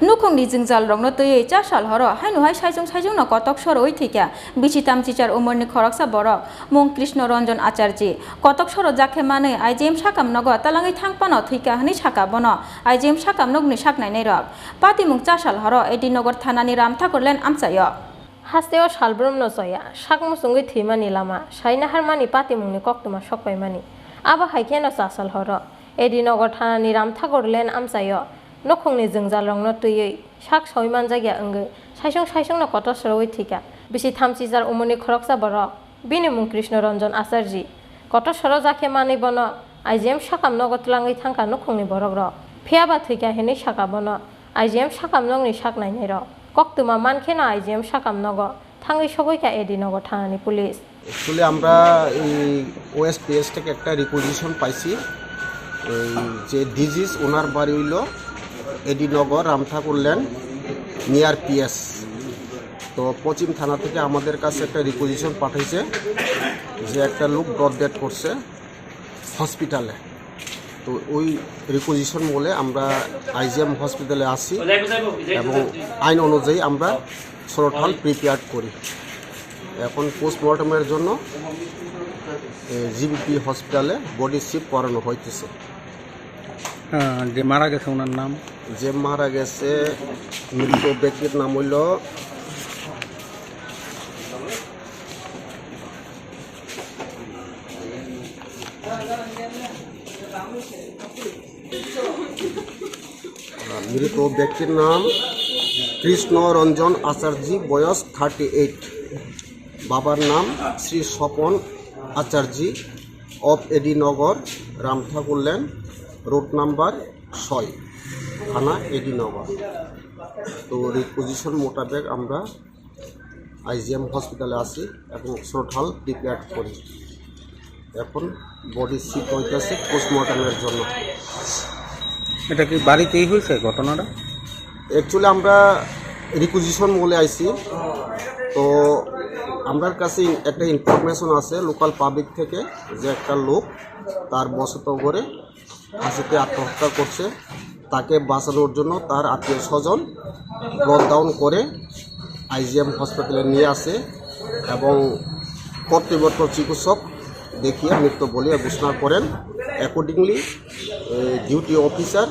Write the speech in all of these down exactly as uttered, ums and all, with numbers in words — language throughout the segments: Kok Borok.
Nukhungni jwngjalrokno twiwi cha sal horo haino hai saichung saichungno kotok sorowi thwikha bisi tamchichar umorni khoroksa borok mung Krishna Ranjan Acharji. Kotok soro jakhe manwi I G M sakam nogo talangwi thangphano thwikha hwnwi sakha bono I G M sakam nokni saknainairok. Patimung cha sal horo A D Nagar thanani Ram Thakur Lane amchaio. Hasteo salbrumno choya, sak muchungwi thwimani lama, saina harmani patimungni koktwma sokpaimani. Abo hai kheno cha sal horo A D Nagar thanani Ram Thakur Lane amchaio nukhungni jwngjalrokno twiwi sak sawi manjakya wngwi saichung saichungno kotor sorowi thwikha bisi tamchichar umorni khoroksa borok. Bini mung Krishna Ranjan Acharji. Kotor soro jakhe manwi bono I G M sakam nogo twlangwi thangkha nukhungni borokrok. Phiyaba thwikha hwnwi sakha bono I G M sakam nokni saknainairok. Koktwma mankheno I G M sakam nogo thangwi sogwikha A D Nagar thanani police. Actually, আমরা এই ওএসপিএস থেকে একটা রিকুইজিশন পাইছি, এই যে ডিজিজ ওনার বাড়ি হইল এডি নগর রাম ঠাকুর লেন নিয়ার পিএস। তো পশ্চিম থানা থেকে আমাদের কাছে একটা রিকুইজিশন পাঠাইছে যে একটা লোক ব্রড ডেড করছে হসপিটালে। তো ওই রিকুইজিশন বলে আমরা আইজিএম হসপিটালে আসি এবং আইন অনুযায়ী আমরা সোরঠাল প্রিপেয়ার করি। এখন পোস্টমর্টমের জন্য জিবিপি হসপিটালে বডি শিফট করানো হইতেছে। আহ, যে মারা গেছে ওনার নাম? যে মারা গেছে, মৃত ব্যক্তির নাম হইল মৃত ব্যক্তির নাম কৃষ্ণ রঞ্জন আচার্য, বয়স থার্টি এইট। বাবার নাম শ্রী স্বপন আচার্য, অফ এডি নগর, রাম ঠাকুর লেন, রোড নাম্বার ছয়, থানা এডি নগর। তো রিকুইজিশন মোতাবেক আমরা আইজিএম হসপিটালে আসি এবং সোরঠাল প্রিপেয়ার করি। এখন বডি শিফট হইতেছে পোস্টমর্টমের জন্য। এটা কি বাড়িতেই হয়েছে ঘটনাটা? অ্যাকচুয়ালি আমরা রিকুইজিশন বলে আইছি, তো আমরার কাছে একটা ইনফরমেশন আছে লোকাল পাবলিক থেকে যে একটা লোক তার বসত ঘরে ফাঁসিতে আত্মহত্যা করছে। তাকে বাঁচানোর জন্য তার আত্মীয় স্বজন ব্রড ডাউন করে আইজিএম হসপিটালে নিয়ে আসে এবং কর্তব্যরত চিকিৎসক দেখিয়ে মৃত বলে ঘোষণা করেন। অ্যাকর্ডিংলি ডিউটি অফিসার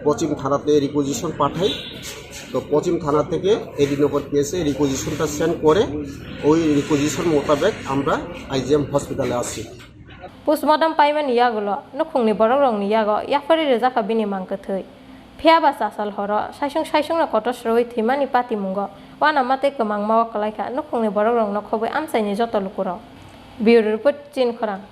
পশ্চিম থানাতে রিকুইজিশন পাঠাই। তো পশ্চিম থানা থেকে এডি নগর পিএসএ রিকুইজিশনটা সেন্ড করে, ওই রিকুইজিশন মোতাবেক আমরা আইজিএম হসপিটালে আসি। Postmortem paimani yagulo nukhungni borokrokni yago yapharwi rwjakha bini mang kwthwi. Phiyaba chasal horo saisung saisungno kotor srowi thwimani patimungo uanamatwi kwmangma o kwlaikha nukhungni borokrokno khobwi amchaini joto lukurok. Bureau Report, Chinkhorang.